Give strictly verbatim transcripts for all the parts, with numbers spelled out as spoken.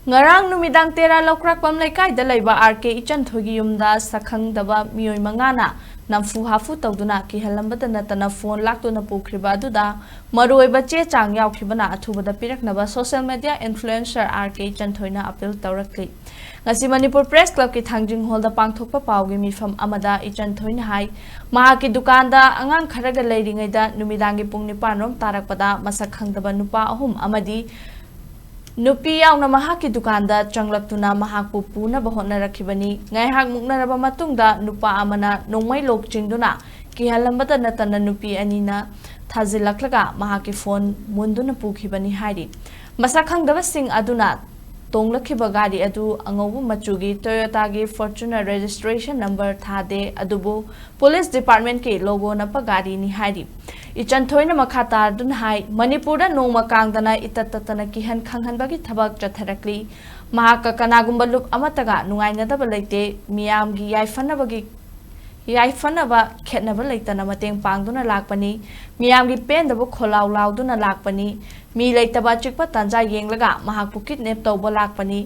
ꯉꯔꯥꯡ ꯅꯨꯃꯤꯗꯥꯡ ꯇꯦꯔꯥ ꯂꯧꯀ꯭ꯔꯥꯛꯄꯝ ꯂꯩꯀꯥꯏꯗ ꯂꯩꯕ ꯑꯥꯔ ꯀꯦ ꯏꯆꯟꯊꯣꯏꯒꯤ ꯌꯨꯝꯗ ꯁꯛꯈꯪꯗꯕ ꯃꯤꯑꯣꯏ ꯃꯉꯥꯅ ꯅꯝꯐꯨ ꯍꯥꯐꯨ ꯇꯧꯗꯨꯅ ꯀꯤꯍꯜꯂꯝꯕꯗ ꯅꯠꯇꯅ ꯐꯣꯟ ꯂꯥꯛꯇꯨꯅ ꯄꯨꯈ꯭ꯔꯤꯕ ꯑꯗꯨꯗ ꯃꯔꯨꯑꯣꯏꯕ ꯆꯦ ꯆꯥꯡ ꯌꯥꯎꯈꯤꯕꯅ ꯑꯊꯨꯕꯗ ꯄꯤꯔꯛꯅꯕ ꯁꯣꯁꯤꯌꯦꯜ ꯃꯦꯗꯤꯌꯥ ꯏꯟꯐ꯭ꯂꯨꯑꯦꯟꯁꯔ ꯑꯥꯔ ꯀꯦ ꯏꯆꯟꯊꯣꯏꯅ ꯑꯄꯤꯜ ꯇꯧꯔꯛꯂꯤ꯫ ꯉꯁꯤ ꯃꯅꯤꯄꯨꯔ ꯄ꯭ꯔꯦꯁ ꯀ꯭ꯂꯕꯀꯤ ꯊꯥꯡꯖꯤꯡ ꯍꯣꯜꯗ ꯄꯥꯡꯊꯣꯛꯄ ꯄꯥꯎꯒꯤ ꯃꯤꯐꯝ ꯑꯃꯗ ꯏꯆꯟꯊꯣꯏꯅ ꯍꯥꯏ, ꯃꯍꯥꯛꯀꯤ ꯗꯨꯀꯥꯟꯗ ꯑꯉꯥꯡ ꯈꯔꯒ ꯂꯩꯔꯤꯉꯩꯗ ꯅꯨꯃꯤꯗꯥꯡꯒꯤ ꯄꯨꯡ ꯅꯤꯄꯥꯟ ꯔꯣꯝ ꯇꯥꯔꯛꯄꯗ ꯃꯁꯛ ꯈꯪꯗꯕ ꯅꯨꯄꯥ ꯑꯍꯨꯝ ꯑꯃꯗꯤ ꯅꯨꯄꯤ ꯌꯥꯎꯅ ꯃꯍꯥꯛꯀꯤ ꯗꯨꯀꯥꯟꯗ ꯆꯪꯂꯛꯇꯨꯅ ꯃꯍꯥꯛꯄꯨ ꯄꯨꯅꯕ ꯍꯣꯠꯅꯔꯛꯈꯤꯕꯅꯤ꯫ ꯉꯥꯏꯍꯥꯛ ꯃꯨꯛꯅꯔꯕ ꯃꯇꯨꯡꯗ ꯅꯨꯄꯥ ꯑꯃꯅ ꯅꯣꯡꯃꯩ ꯂꯣꯛ ꯆꯤꯡꯗꯨꯅ ꯀꯤꯍꯜꯂꯝꯕꯗ ꯅꯠꯇꯅ ꯅꯨꯄꯤ ꯑꯅꯤꯅ ꯊꯥꯖꯤꯜꯂꯛꯂꯒ ꯃꯍꯥꯛꯀꯤ ꯐꯣꯟ ꯃꯨꯟꯗꯨꯅ ꯄꯨꯈꯤꯕꯅꯤ ꯍꯥꯏꯔꯤ꯫ ꯃꯁꯛ ꯈꯪꯗꯕꯁꯤꯡ ꯑꯗꯨꯅ ꯇꯣꯡꯂꯛꯈꯤꯕ ꯒꯥꯔꯤ ꯑꯗꯨ ꯑꯉꯧꯕ ꯃꯆꯨꯒꯤ ꯇꯣꯌꯣꯇꯥꯒꯤ ꯐꯣꯔꯆꯨꯅꯔ ꯔꯦꯖꯤꯁꯇ꯭ꯔꯦꯁꯟ ꯅꯝꯕꯔ ꯊꯥꯗꯦ, ꯑꯗꯨꯕꯨ ꯄꯨꯂꯤꯁ ꯗꯤꯄꯥꯔꯠꯃꯦꯟꯠꯀꯤ ꯂꯣꯒꯣ ꯅꯞꯄ ꯒꯥꯔꯤꯅꯤ ꯍꯥꯏꯔꯤ꯫ ꯏꯆꯟꯊꯣꯏꯅ ꯃꯈꯥ ꯇꯥꯗꯨꯅ ꯍꯥꯏ, ꯃꯅꯤꯄꯨꯔꯗ ꯅꯣꯡꯃ ꯀꯥꯡꯗꯅ ꯏꯇꯠ ꯇꯠꯇꯅ ꯀꯤꯍꯟ ꯈꯪꯍꯟꯕꯒꯤ ꯊꯕꯛ ꯆꯠꯊꯔꯛꯂꯤ꯫ ꯃꯍꯥꯛꯀ ꯀꯅꯥꯒꯨꯝꯕ ꯂꯨꯞ ꯑꯃꯠꯇꯒ ꯅꯨꯡꯉꯥꯏꯅꯗꯕ ꯂꯩꯇꯦ꯫ ꯃꯤꯌꯥꯝꯒꯤ ꯌꯥꯏꯐꯅꯕꯒꯤ ꯌꯥꯏꯐꯅꯕ ꯈꯦꯠꯅꯕ ꯂꯩꯇꯅ ꯃꯇꯦꯡ ꯄꯥꯡꯗꯨꯅ ꯂꯥꯛꯄꯅꯤ꯫ ꯃꯤꯌꯥꯝꯒꯤ ꯄꯦꯟꯗꯕ ꯈꯣꯜꯂꯥꯎ ꯂꯥꯎꯗꯨꯅ ꯂꯥꯛꯄꯅꯤ꯫ ꯃꯤ ꯂꯩꯇꯕ ꯑꯆꯤꯛꯄ ꯇꯥꯟꯖꯥ ꯌꯦꯡꯂꯒ ꯃꯍꯥꯛꯄꯨ ꯀꯤꯗꯅꯦꯞ ꯇꯧꯕ ꯂꯥꯛꯄꯅꯤ꯫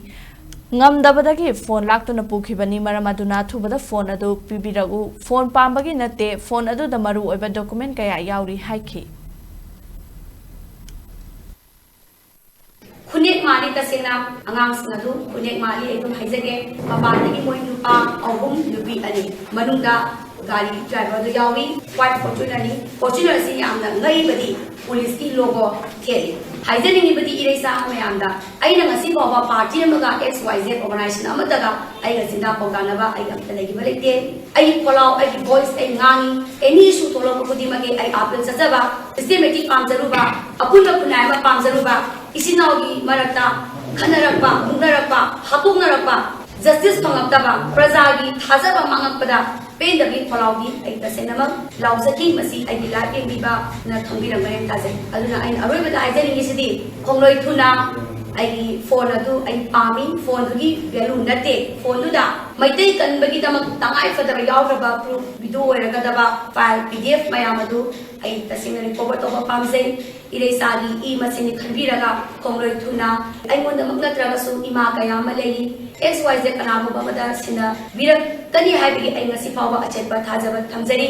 ꯉꯝꯗꯕꯗꯒꯤ ꯐꯣꯟ ꯂꯥꯛꯇꯨꯅ ꯄꯨꯈꯤꯕꯅꯤ꯫ ꯃꯔꯝ ꯑꯗꯨꯅ ꯑꯊꯨꯕꯗ ꯐꯣꯟ ꯑꯗꯨ ꯄꯤꯕꯤꯔꯛꯎ꯫ ꯐꯣꯟ ꯄꯥꯝꯕꯒꯤ ꯅꯠꯇꯦ, ꯐꯣꯟ ꯑꯗꯨꯗ ꯃꯔꯨ ꯑꯣꯏꯕ ꯗꯣꯀꯨꯃꯦꯟ ꯀꯌꯥ ꯌꯥꯎꯔꯤ ꯍꯥꯏꯈꯤ꯫ ꯈꯨꯅꯦꯛ ꯃꯥꯜꯂꯤ ꯇꯁꯦꯡꯅ ꯑꯉꯥꯡꯁꯤꯡ ꯑꯗꯨ, ꯈꯨꯅꯦꯛ ꯃꯥꯜꯂꯤ ꯑꯩ ꯑꯗꯨꯝ ꯍꯥꯏꯖꯒꯦ꯫ ꯃꯄꯥꯟꯗꯒꯤ ꯃꯣꯏ ꯅꯨꯄꯥ ꯑꯍꯨꯝ, ꯅꯨꯄꯤ ꯑꯅꯤ, ꯃꯅꯨꯡꯗ ꯒꯥꯔꯤ ꯗ꯭ꯔꯥꯏꯚꯔꯗꯨ ꯌꯥꯎꯏ꯫ ꯋꯥꯏꯠ ꯐꯣꯔꯆꯨꯅꯔꯅꯤ꯫ ꯐꯣꯔꯆꯨꯅꯔꯁꯤ ꯌꯥꯝꯅ ꯉꯩꯕꯗꯤ ꯄꯨꯂꯤꯁꯀꯤ ꯂꯣꯒꯣ ꯊꯦꯠꯂꯤ꯫ ꯍꯥꯏꯖꯅꯤꯡꯉꯤꯕꯗꯤ ꯏꯔꯩꯆꯥ ꯃꯌꯥꯝꯗ, ꯑꯩꯅ ꯉꯁꯤ ꯐꯥꯎꯕ ꯄꯥꯔꯇꯤ ꯑꯃꯒ, ꯑꯦꯛꯁ ꯋꯥꯏ ꯖꯦꯠ ꯑꯣꯔꯒꯅꯥꯏꯖꯦꯁꯟ ꯑꯃꯠꯇꯒ ꯑꯩꯒ ꯆꯤꯟꯗꯥ ꯄꯥꯎꯗꯥꯅꯕ ꯑꯩꯒ ꯑꯝꯇ ꯂꯩꯈꯤꯕ ꯂꯩꯇꯦ꯫ ꯑꯩꯒꯤ ꯈꯣꯜꯂꯥꯎ, ꯑꯩꯒꯤ ꯚꯣꯏꯁ, ꯑꯩ ꯉꯥꯡꯉꯤ꯫ ꯑꯦꯅꯤ ꯏꯁꯨ ꯊꯣꯛꯂꯛꯄ ꯈꯨꯗꯤꯡꯃꯛꯀꯤ ꯑꯩ ꯑꯥꯄꯤꯜ ꯆꯠꯆꯕ, ꯁꯤꯁꯇꯦꯃꯦꯇꯤꯛ ꯄꯥꯝꯖꯔꯨꯕ, ꯑꯄꯨꯟꯕ ꯈꯨꯟꯅꯥꯏ ꯑꯃ ꯄꯥꯝꯖꯔꯨꯕ, ꯏꯆꯤꯟ ꯏꯅꯥꯎꯒꯤ ꯃꯔꯛꯇ ꯈꯟꯅꯔꯛꯄ, ꯃꯨꯛꯅꯔꯛꯄ, ꯍꯥꯠꯇꯣꯛꯅꯔꯛꯄ, ꯖꯁꯇꯤꯁ ꯐꯪꯂꯛꯇꯕ, ꯄ꯭ꯔꯖꯥꯒꯤ ꯊꯥꯖꯕ ꯃꯥꯡꯉꯛꯄꯗ ꯄꯦꯟꯗꯕꯒꯤ ꯈꯣꯜꯂꯥꯎꯗꯤ ꯑꯩ ꯇꯁꯦꯡꯅꯃꯛ ꯂꯥꯎꯖꯈꯤ꯫ ꯃꯁꯤ ꯑꯩꯒꯤ ꯂꯥꯏꯐ ꯌꯦꯡꯕꯤꯕꯅ ꯈꯪꯕꯤꯔꯝꯒꯅꯤ ꯍꯥꯏꯅ ꯊꯥꯖꯩ꯫ ꯑꯗꯨꯅ ꯑꯩꯅ ꯑꯔꯣꯏꯕꯗ ꯍꯥꯏꯖꯅꯤꯡꯉꯤꯁꯤꯗꯤ, ꯈꯣꯡꯂꯣꯏ ꯊꯨꯅ ꯑꯩꯒꯤ ꯐꯣꯟ ꯑꯗꯨ ꯑꯩ ꯄꯥꯝꯃꯤ꯫ ꯐꯣꯟꯗꯨꯒꯤ ꯚꯦꯂꯨ ꯅꯠꯇꯦ, ꯐꯣꯟꯗꯨꯗ ꯃꯩꯇꯩ ꯀꯟꯕꯒꯤꯗꯃꯛ ꯇꯉꯥꯏ ꯐꯗꯕ ꯌꯥꯎꯈ꯭ꯔꯕ ꯄ꯭ꯔꯨꯐ, ꯚꯤꯗꯤꯑꯣ ꯑꯣꯏꯔꯒꯗꯕ ꯐꯥꯏꯜ, ꯄꯤ ꯗꯤ ꯑꯦꯐ ꯃꯌꯥꯝ ꯑꯗꯨ ꯑꯩ ꯇꯁꯦꯡꯅ ꯔꯤꯀꯣꯚꯔ ꯇꯧꯕ ꯄꯥꯝꯖꯩ꯫ ꯏꯔꯩꯆꯥꯒꯤ ꯏ ꯃꯁꯤꯅꯤ ꯈꯟꯕꯤꯔꯒ ꯈꯣꯡꯂꯣꯏ ꯊꯨꯅ ꯑꯩꯉꯣꯟꯗꯃꯛ ꯅꯠꯇ꯭ꯔꯒꯁꯨ ꯏꯃꯥ ꯀꯌꯥ ꯑꯃ ꯂꯩꯔꯤ, ꯑꯦꯛꯁ ꯋꯥꯏ ꯖꯦꯗ ꯀꯅꯥꯒꯨꯝꯕ ꯑꯃꯗ ꯁꯤꯟꯅꯕꯤꯔꯛꯀꯅꯤ ꯍꯥꯏꯕꯒꯤ ꯑꯩ ꯉꯁꯤ ꯐꯥꯎꯕ ꯑꯆꯦꯠꯄ ꯊꯥꯖꯕ ꯊꯝꯖꯔꯤ꯫